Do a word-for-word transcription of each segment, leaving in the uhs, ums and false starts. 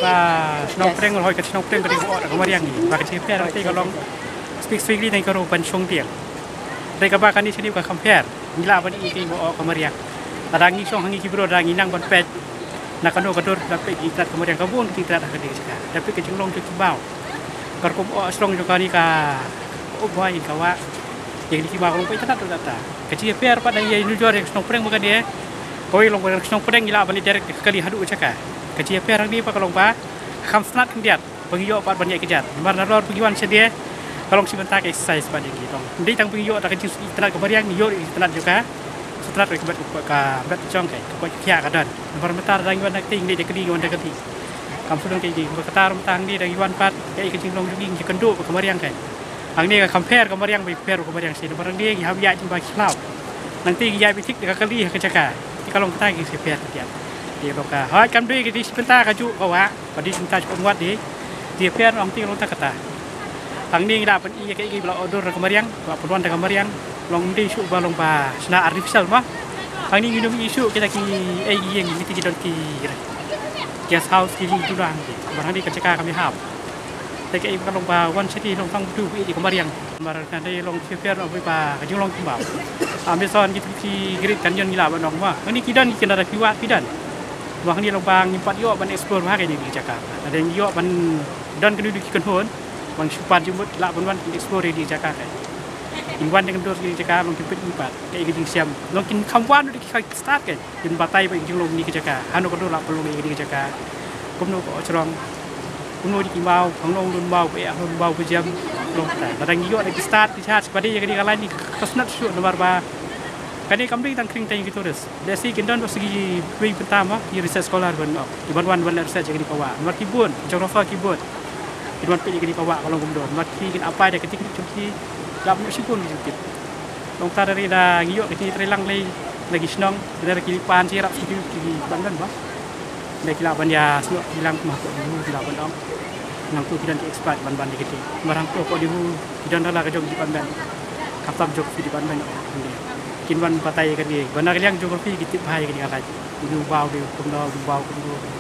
Ah, Shnong Pdeng, hoi ka Shnong Pdeng ka dei ka mariang ngi. Ba ka jingpher ka long specifically na ka ruh ban shong dieng. Dei kaba kane shane ka compare. Ngi lah ban ïohi ka ka mariang. Lada ngi shong ha ngi ki briew, lada ngi nang ban peit na kano ka dur, da peit ki tnat ka mariang, ka bun ki tnat ha ka dei ka jaka. Da peit ka jinglong jong ki maw. Ka rukom oh shnong jong kane ka oh boi ka wah. Ïa kine ki maw ka long peit tnat tu data. Ka jingpher pat da ïa nujor ïa ka Shnong Pdeng ba kane. Kawei long ba ka Shnong Pdeng ngi lah ban ïa direct ka kali haduh ka jaka. Ka jingpher hangne pat ka long ba kham tnat khyndiat. Ba ngi ïoh pat ban ïaid kjat. Namar nalor ba ngi wan shane ka long shi bynta ka exercise pat ïa ngi tang. Ym dei tang ba ngi ïoh da ka jingtnat ka mariang, ngi ïoh ïa ka tnat jong ka. Tnat ka met ka met jong ka. Ka koit ka khiah ka don. Namar mynta da ngi wan da ka kti, ngi dei da ka kti, ngi wan da ka kti. Kam shu don ka ïa ngi. Namar kata mynta hangne da ngi wan pat, ka ïa ka jinglong jong ngi, ngi kynduh ka mariang ka. Hangne ka compare ka mariang ba compare ka mariang shi. Namar hangne ngi hap ïaid jingbakla. Nangta ngi ïaid bitik da ka kali ha ka jaka. Te ka long kata ka jingpher ka jingpher. Te long ka. Hooid, kam dei ka dei shi bynta kajuh ka wah. Ba dei shi bynta shu pynwad dei. Te pher ong te long ta kata. Hangne ngi lah ban ïa ka ïa ka ba la order da ka mariang, ba pynwan da ka mariang. Long dei shu ba long ba shna artificial ma. Hangne ngi nym ïa shu kita ki ei ïing, kita ki don ki guest house ki li tu la hangne. Ba hangne ka jaka ka mi hap. Te ka ïa ka long ba wan sha ki long tang tu ïa ka mariang. Namar ka dei long shi pher ong ba ka jinglong ki ba. Amazon ki tu ki great canyon ngi lah ban ong ma. Hangne ki don ki kynda ki wah ki don. Ba hangne long ba ngim pat ïoh ban explore ba ha ka dei ka jaka. Ka dei ngi ïoh ban don kano kano ki kynhun. Ba ngi shu pat jingmut lah ban wan explore ïa ka jaka ka. Ngi wan da kano kano ki jaka long ki peit ngi pat. Ka ïa ka jingshem. Long kin kham wan da ki kham start ka. Kin batai ba ïa ka jinglong kane ka jaka. Hano ka dur lah pynlong ïa kane ka jaka. Kumno ka oh shrong. Kumno dei ki maw, hangno lun maw, ba ïa lun maw ba jem. Long kata. Lada ngi ïoh da ki start ki charge ba dei ïa kane ka line ni ka snat shu namar ba. Kane kam dei tang khring tang ïa ki tourist. Lehse kin don ba sigi wei bynta ma, ki research scholar ban ong. Ki ban wan ban leh research ïa kane ka wah. Namar ki bun, geographer ki bun. Kin wan peit ïa kane ka wah ka long kumno. Namar ki kin apply da ka technique jong ki. Lah ban ïoh shibun ki jingtip. Long ta da ri da ngi ïoh ka jingïatreilang lei na ki shnong, da ki pan shi rap ki ki ban ban ba. Da ki lah ban ïa snoh ki lang ma ko di hu ki lah ban ong. Nang tu ki don ki expert ban ban di kiti. Marang tu ko di hu ki don da la ka jong ki ban ban. Kap tam jong ki di ban ban ong. Kin ban batai ka di. Ban na ka liang geography ki tip bha ïa ka di ka lai. Di hu bau di kumno, di bau kumno, kumno.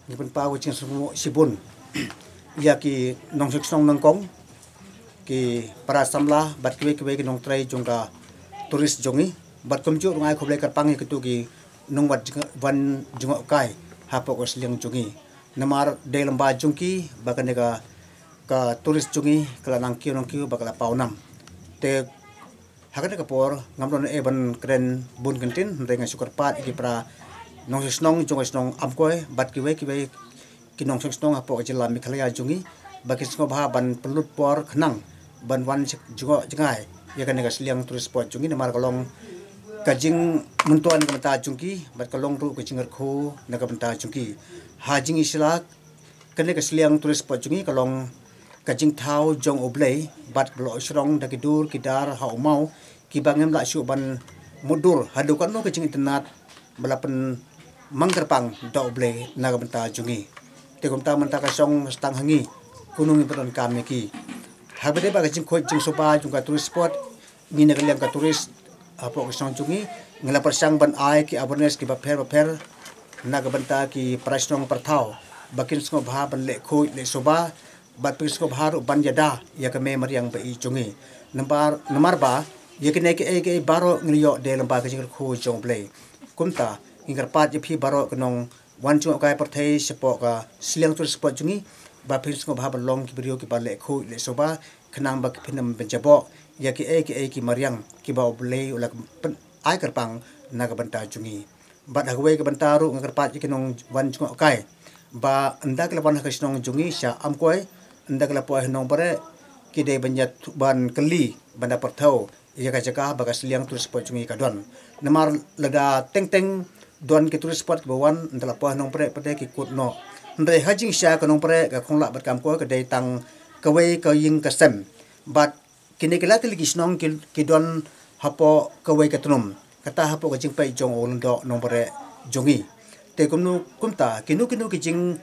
Ngi pynpaw ka jingsngewbha shibun ïa ki nongshong shnong nyngkong, ki para samla bad kiwei kiwei ki nongtrei jong ka tourist jong ngi, bad kumjuh ruh nga ai khublei kyrpang ïa kito ki nongwan jngoh, wan jngoh kai hapoh ka sliang jong ngi. Namar dei lyngba jong ki ba kane ka, ka tourist jong ngi ka la nang kiew nang kiew bad ka la paw nam. Te ha kane ka por ngam don ei ban kren bun kyntien, hynrei nga shu kyrpad ïa ki para nongshong shnong jong ka shnong Amkoi bad kiwei kiwei ki nongshong shnong hapoh ka jylla Meghalaya jong ngi ba kin sngewbha ban pynlut por khnang ban wan jngoh jngai ïa kane ka sliang tourist spot jong ngi, namar ka long ka jingmyntoi na ka bynta jong ki bad ka long ruh ka jingkyrkhu na ka bynta jong ki. Ha jingïasyllok, kane ka sliang tourist spot jong ngi ka long ka jingthaw jong U Blei bad ka long shrong da ki dur ki dar ha u maw kiba ngim lah shuh ban mutdur haduh katno ka jingitynnad ba la pynmang kyrpang da U Blei na ka bynta jong ngi. Te kumta mynta ka shong sdang ha ngi kumno ngin pyndonkam ïa ki. Haba dei ba ka jingkhuid jingsuba jong ka tourist spot, ngi na ka liang ka tourist hapoh ka shnong jong ngi ngi la pyrshang ban ai ki awareness kiba pher ba pher na ka bynta ki para shnong para thaw ba kin sngewbha ban leh khuid leh suba bad phin sngewbha ruh ban ïada ïa ka mei mariang ba ïeit jong ngi. Namar, namar ba ïa kine kiei kiei baroh ngi la ïoh dei lyngba ka jingkyrkhu jong U Blei. Kumta ngi kyrpad ïa phi baroh ki nongwan jngoh kai pyrthei shapoh ka sliang tourist spot jong ngi ba phin sngewbha ban long ki briew kiba leh khuid leh suba khnang ba phin ym pynjaboh ïa kiei kiei ki mariang kiba U Blei u la pyn-, ai kyrpang na ka bynta jong ngi. Bad ha kawei ka bynta ruh nga kyrpad ïa ki nongwan jngoh kai ba ynda ki la wan ha ka shnong jong ngi sha Amkoi, ynda ki la poi ha Nongbareh, ki dei ban ïa, ban kylli ban da pyrthew ïa ka jaka ba ka sliang tourist spot jong ngi ka don. Namar lada teng teng don ki tourist spot kiba wan, ynda la poi ha Nongbareh pat de ki kut noh. Hynrei ha jingshisha ka Nongbareh, ka Khonglah bad ka Amkoi ka dei tang kawei ka ïing ka sem. Bad kine ki la tylli ki shnong ki, ki don hapoh kawei ka tnum, kata hapoh ka jingpeit jong u lyngdoh Nongbareh jong ngi. Te kumno, kumta kino kino ki jing,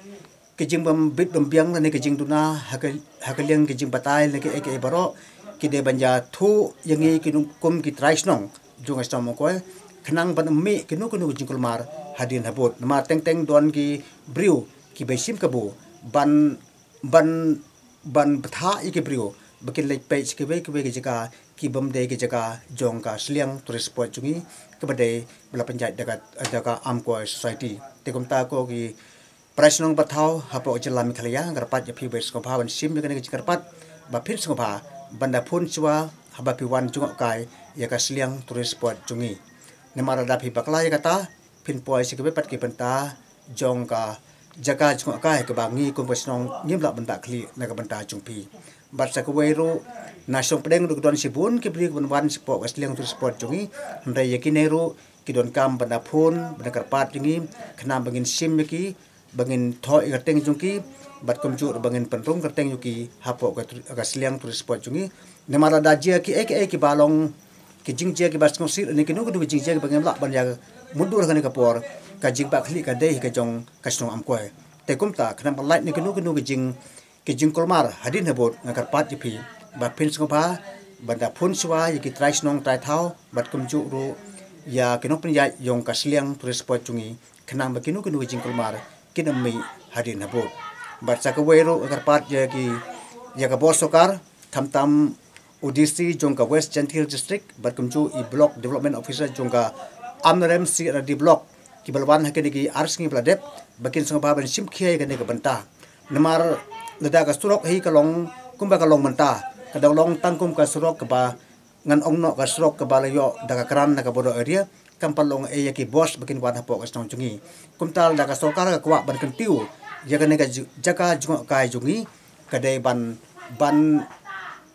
ki jingbym bit bym biang lane ki jingduna ha ka, ha ka liang ki jingbatai lane kiei kiei baroh, ki dei ban ïathuh ïa ngi ki nong, kum ki trai shnong jong ka shnong Amkoi khnang ban ym mih kino kino ki jingkulmar hadien habud. Namar teng teng don ki briew kiba shim kabu ban ban, ban bthah ïa ki briew ba kin leit peit sha kiwei kiwei ki jaka ki bym dei ki jaka jong ka sliang tourist spot jong ngi, kaba dei ba la pynjah da ka, da ka Amkoi Society. Te kumta ko ki para shnong para thaw hapoh ka jylla Meghalaya, nga kyrpad ïa phi ba sngewbha ban shim ïa kane ka jingkyrpad ba phin sngewbha ban da phone shuwa haba phi wan jngoh kai ïa ka sliang tourist spot jong ngi. Namar lada phi bakla ïa kata, phin poi sha kiwei pat ki bynta jong ka jaka jngoh kai kaba ngi kum ka shnong ngim lah ban da khlieh na ka bynta jong phi. Bad sa kawei ruh, na shong pdeng ruh ki don shibun ki briew kiban wan shapoh ka sliang tourist spot jong ngi, hynrei ïa kine ruh ki donkam ban da phone, ban da kyrpad ïa ngi khnang ba ngin shim ïa ki, ba ngin thoh ïa ka kyrteng jong ki, bad kumjuh ruh ba ngin pynrung ka kyrteng jong ki hapoh ka tour-, ka sliang tourist spot jong ngi. Namar lada jia kiei kiei kiba long ki jingjia kiba sngewsih ne kino kino ki jingjia kiba ngim lah ban ïa mutdur ha kane ka por, ka jingbakla ka dei ka jong ka shnong Amkoi. Te kumta khnang ban lait ne kino kino ki jing, ki jingkulmar hadien habud, nga kyrpad ïa phi ba phin sngewbha ban da phone shuwa ïa ki trai shnong trai thaw bad kumjuh ruh ïa ki nongpynïaid jong ka sliang tourist spot jong ngi khnang ba kino kino ki jingkulmar kin ym mih hadien habud. Bad sa kawei ruh nga kyrpad ïa ki, ïa ka bor sorkar, khamtam U D C jong ka West Jaintia Hills District bad kumjuh i Block Development Officer jong ka Amlarem C R D Block, kiba la wan ha kine ki ar sngi ba la dep ba kin sngewbha ban shim khia ïa kane ka bynta. Namar lada ka surok hi ka long kumba ka long mynta, ka dang long tang kum ka surok kaba ngan ong noh ka surok kaba la ïoh da ka kran na ka border area, kam pat long ei ïa ki bus ba kin wan hapoh ka shnong jong ngi. Kumta lada ka sorkar ka kwah ban kyntiew ïa kane ka ju-, jaka jngohkai jong ngi, ka dei ban, ban,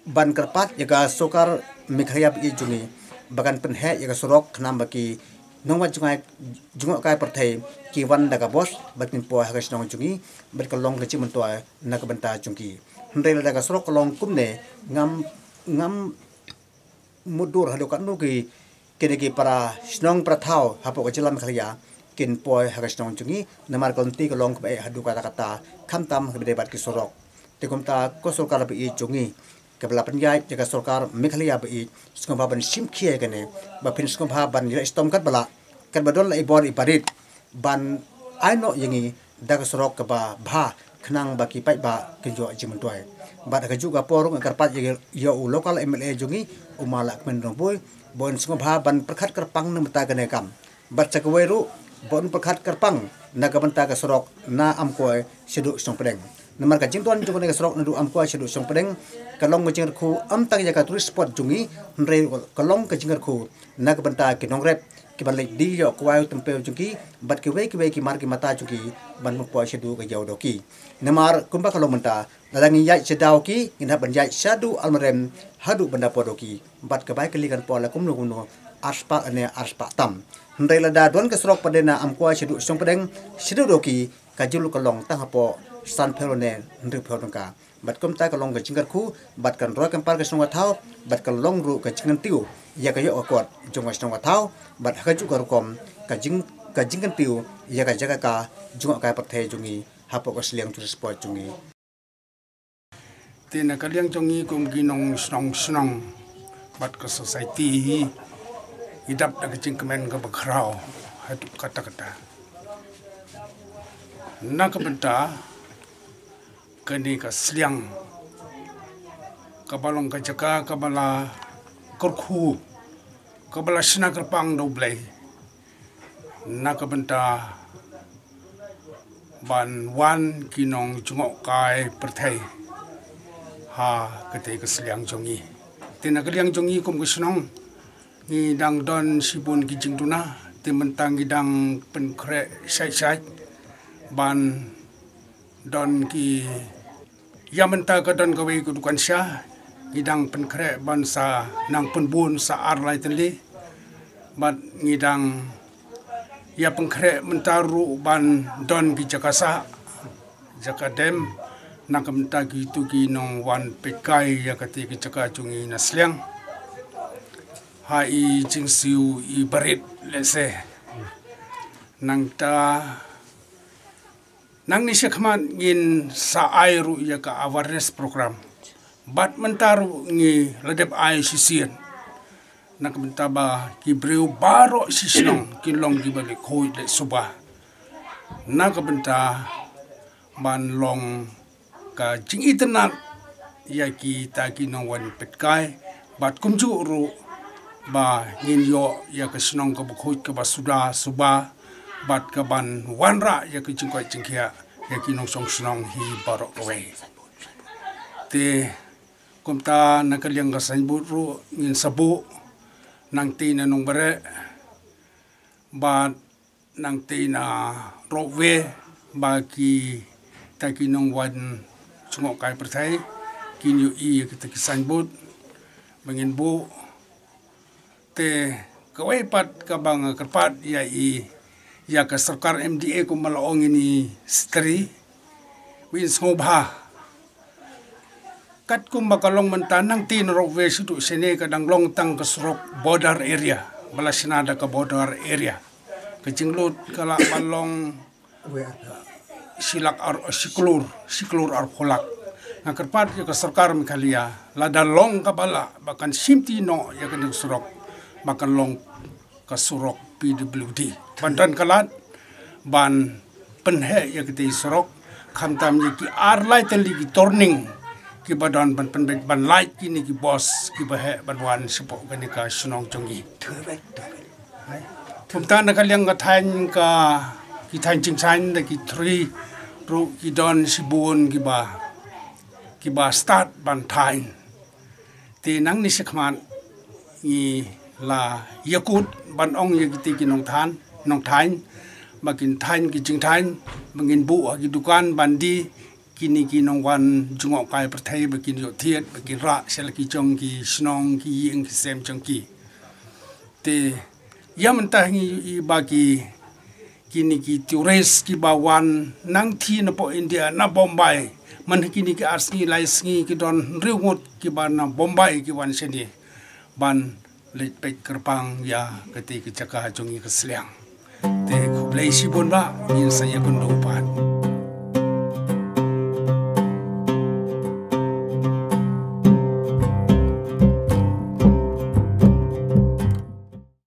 ban kyrpad ïa ka sorkar Meghalaya ba ïeit jong ngi ba kan pynheh ïa ka surok khnang ba ki nongwad jngai, jngohkai pyrthei ki wan da ka bus ba kin poi ha ka shnong jong ngi bad ka long ka jingmyntoi na ka bynta jong ki. Hynrei lada ka surok ka long kumne, ngam, ngam mutdur haduh katno ki, kine ki para shnong para thaw hapoh ka jylla Meghalaya kin poi ha ka shnong jong ngi, namar ka lynti ka long kaba eh haduh katta katta, khamtam kaba dei bad ki surok. Te kumta ko sorkar ba ïeit jong ngi, kaba la pynïaid ïa ka sorkar Meghalaya ba ïeit, sngewbha ban shim khia ïa kane, ba phin sngewbha ban ïaleh shitom katba lah, katba don la i bor i barit, ban ai noh ïa ngi da ka surok kaba bha khnang ba ki paidbah kin ïoh jingmyntoi. Bad ha kajuh ka por nga kyrpad ïa, ïa u local M L A jong ngi, u Ma Lahkmen Rymbui, ba un sngewbha ban pyrkhat kyrpang na ka bynta kane ka kam. Bad sa kawei ruh, ba un pyrkhat kyrpang na ka bynta ka surok na Amkoi shaduh Shnong Pdeng. Namar ka jingdon jong kane ka surok naduh Amkoi shaduh Shnong Pdeng ka long ka jingkyrkhu ym tang ïa ka tourist spot jong ngi, hynrei ka long ka jingkyrkhu na ka bynta ki nongrep kiban leit die ïa u kwai u tympew jong ki bad kiwei kiwei ki mar ki mata jong ki ban pynpoi shaduh ka ïew Dawki. Namar kumba ka long mynta, lada ngin ïaid sha Dawki, ngin hap ban ïaid shaduh Almarem haduh Bandar Port Dawki. Bad ka bai kali kan poi la kumno kumno, arspah ne arspah tam. Hynrei lada don ka surok pat de na Amkoi shaduh Shnong Pdeng shaduh Dawki, ka jylliew ka long tang hapoh sanphew ne hynriewphew tyngka. Bad kumta ka long ka jingkyrkhu, bad kan roi kan par ka shnong ka thaw, bad ka long ruh ka jingkyntiew ïa ka ïoh ka kot jong ka shnong ka thaw, bad ha kajuh ka rukom ka jing, ka jingkyntiew ïa ka jaka ka jngohkai pyrthei jong ngi hapoh ka sliang tourist spot jong ngi. Te na ka liang jong ngi kum ki nongshnong shnong bad ka society hi, i dap da ka jingkmen kaba khraw haduh katta katta. Na ka bynta kane ka sliang kaba long ka jaka kaba la kyrkhu, kaba la shna kyrpang da U Blei na ka bynta ban wan ki nongjngohkai pyrthei ha katei ka sliang jong ngi. Te na ka liang jong ngi kum ka shnong, ngi dang don shibun ki jingduna, te mynta ngi dang pynkhreh shait shait ban don ki, ïa mynta ka don kawei ka dukan sha, ngi dang pynkhreh ban sa nang pynbun sa ar lai tylli. Bad ngi dang ïa pynkhreh mynta ruh ban don ki jaka sah, jaka dem, na ka bynta kitu ki nongwan peitkai ïa katei ka jaka jong ngi na sliang ha i jingsiew i barit lehse. Nangta nangne shakhmat ngin sa ai ruh ïa ka awareness program. Bad mynta ruh ngi la dep ai shisien na ka bynta ba ki briew baroh shi shnong kin long kiba leh khuid leh suba, na ka bynta ban long ka jingitynnad ïa kita ki nongwan peitkai, bad kumjuh ruh ba ngin ïoh ïa ka shnong kaba khuid kaba suda suba, bad kaban wanrah ïa ka jingkoit jingkhiah ïa ki nongshong shnong hi baroh kawei. Te kumta na ka liang ka signboard ruh ngin sa buh nangtei na Nongbareh bad nangtei na Ropeway, ba kita ki nongwan jngohkai pyrthei kin ïohi ïa kita ki signboard ba ngin buh. Te kawei pat kaba nga kyrpad ïa i, ïa ka sorkar M D A kumba la ong ïa i Secretary, ba in sngewbha, katkum ba ka long mynta nangtei na Ropeway shaduh shane ka dang long tang ka surok border area, ba la shna da ka border area. Ka jinglut ka lah ban long shi lak ar, shi klur, shi klur arphew lak. Nga kyrpad ïa ka sorkar Meghalaya, lada long kaba lah ba kan shimti noh ïa kane ka surok, ba kan long ka surok P W D. Ban don ka lad ban pynheh ïa katei surok, khamtam ïa ki ar lai tylli ki turning, kiba don ban pynbeit ban lait kine ki bos kiba heh ban wan shapoh kane ka shnong jong ngi. Kumta na ka liang ka thaiñ ka ki thaiñ jingthaiñ da ki thri ruh ki don shibun kiba kiba stad ban thaiñ. Te nangne shakhmat ngi la ïakut ban ong ïa kite ki nongthan nongthaiñ ba kin thaiñ ki jingthaiñ ba ngin buh ha ki dukan ban die kine ki nongwan jngoh kai pyrthei ba kin ïoh thied ba kin rah sha la ki jong ki shnong ki ïing ki sem jong ki. Te ïa mynta ngi ïohi ba ki kine ki tourist kiba wan nangthie napoh India na Bombay man kine ki ar sngi lai sngi ki don hynriew ngut kiba na Bombay ki wan shane ban leit peit kyrpang ïa kate ka jaka jong ngi ka Sliang. Te khublei shibun ba ngin sa ïakynduh pat.